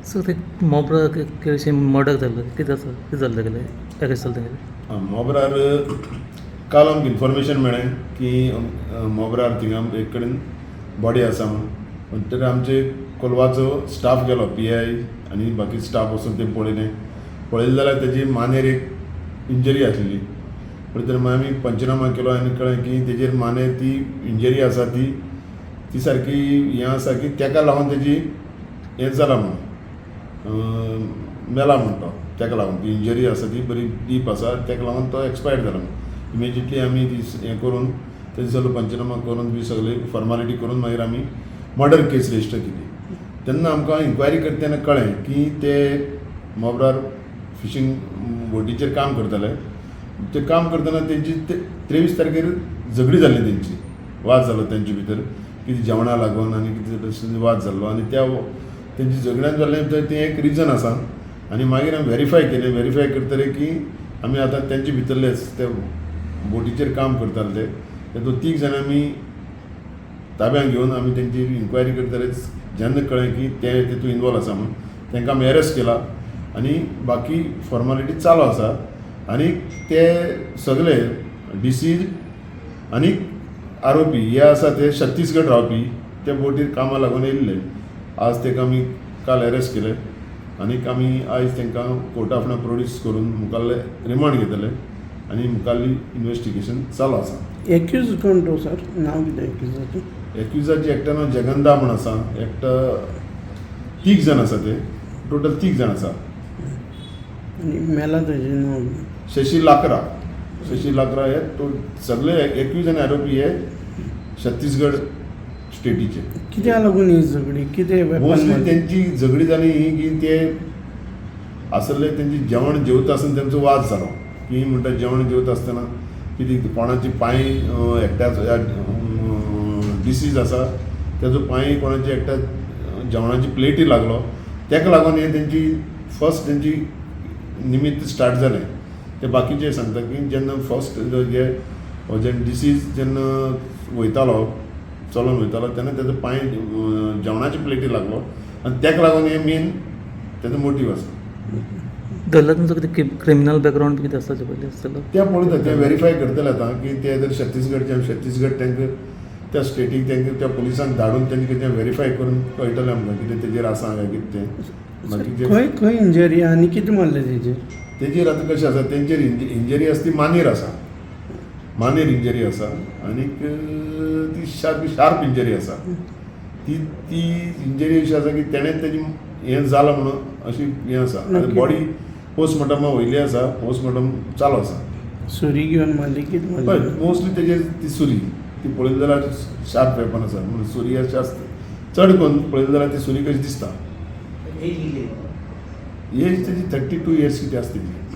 So ते मोपरा केळशी murder जाल्लो, कितें आसा, कितें जालें तेगेलें, अरेस्ट जालें तेगेलें? आं, मोबरार काल आमकां इन्फॉर्मेशन मेळ्ळें की मोबरार थिंगा एक कडेन बॉडी आसा म्हूण. म्हणटकीर आमचे कोलवाचो स्टाफ गेलो, पीआय आनी बाकी स्टाफ वचून तें पळयलें. पळयलें जाल्यार तेजी मानेर एक इंजरी आसलेली. म्हणटकीर मागीर आमी पंचनामा केलो आनी कळ्ळें की तेजेर मानेर ती इंजरी आसा, ती ती सारकी हें आसा की तेका लागून तेजी हें जालां म्हूण, मेला म्हण तो. तेका लागून ती इंजरी आसा, ती बरी डीप आसा, तेका लागून तो एक्सपायर्ड जाला म्हूण. इमिजिएटली आमी ती हें करून, तेजो सगळो पंचनामा करून बी सगळी फॉर्मालिटी करून मागीर आमी मर्डर केस रजिस्टर केली. तेन्ना आमकां इन्क्वायरी करता तेन्ना कळ्ळें की ते मोबरार फिशींग बोटीचेर काम करताले. ते काम करतना तेंची 23 तारखेर झगडी जाल्ली, तेंची वाद जालो तेंचे भितर, कितें जेवणा लागून आनी कितें वाद जाल्लो. आनी त्या तेंची झगड्यान जाल्लें भितर तें एक रिजन आसा. आनी मागीर आमी वेरीफाय केलें. वेरीफाय करतले की आमी आतां तेंचे भितरलेच ते बोटीचेर काम करताले ते तेतूंत तीग जाणां आमी ताब्यात घेवन आमी तेंची इन्क्वायरी करतलेच जेन्ना कळ्ळें की ते तितून इनवॉल्व आसा म्हूण, तांकां आमी अरेस्ट केला आनी बाकी फॉर्मालिटी चालू आसा. आनी ते सगळे डिसीज आनी आरोपी हे आसा ते छत्तीसगड रावपी, ते बोटीर कामां लागून येयल्ले. आज ताका आमी काल अरेस्ट केले आनीक आमी आयज तांकां कोर्टा फुडें प्रोड्यूस करून मुखाल्ले रिमांड घेतले आनी मुखाल्ली इन्वेस्टिगेशन चालू आसा. एक्यूज कोण तो सर? नांव कितें एक्यूजाचें? एक्युजाचे एकट्या नांव जगंदा म्हण आसा, एकटो, तीग जाण आसा, ते टोटल तीग जाण आसा. आनी मेला तेजें नांव कितें? शशी लाकरा. शशी लाकरा हे तो सगळे एक्यूज आनी आरोपी हे छत्तीसगड स्टेटीचे. कित्याक लागून ही झगडी, कितें वेपन? मोस्टली तेंची झगडी जाली ही की ते आसले तेंची जेवण जेवता आसतना तेंचो वाद जालो की म्हणटा जेवण जेवता आसतना कितें कोणाची पांय, एकट्याचो डिसीज आसा, तेजो पांय कोणाची एकट्या जेवणाची प्लेटी लागलो. तेका लागून हे तेंची फर्स्ट तेंची निमित्त स्टार्ट जालें. ते बाकीचे सांगता की जेन्ना फर्स्ट जे हो जेन्ना डिसीज जेन्ना वयतालो, चलोन वयतालो, तेन्ना तेजो पांय जेवणाच्या प्लेटी लागलो आनी तेका लागून हे मेन तेजो मोटीव आसा. धरला तुमचो कितें क्रिमिनल बॅकग्रावंड कितें आसा ताचे पयलीं आसतलो? ते पळयता, ते वेरीफाय करतले आतां की ते जर छत्तीसगडचे, छत्तीसगड तांकां त्या स्टेटीक तांकां त्या पुलिसांक धाडून तेंकां कितें वेरीफाय करून कळटलें आमकां कितें तेजेर आसा काय कितें तें बाकीचें. खंय खंय इंजरी आनी कितें मारलें तेजेर? तेजेर आतां कशें आसा, तेंचेर इंजरी आसा ती मानेर आसा, मानेर इंजरी आसा आनीक ती सारकी शार्प इंजरी आसा. ती ती इंजरी अशी आसा की तेणें तेजी हें जालां म्हणून अशी हें आसा. आतां बॉडी पोस्टमॉर्टमा वयली आसा, पोस्टमॉर्टम चालू आसा. सुरी घेवन मारली, कितें हय. मारली? मोस्टली तेजेर ती सुरी, ती पळयली जाल्यार शार्प वेपन आसा म्हणून सुरी अशी आसता, चड करून पळयली जाल्यार ती सुरी कशी दिसता. एज तेजी 32 इयर्स कितें आसा तेजी.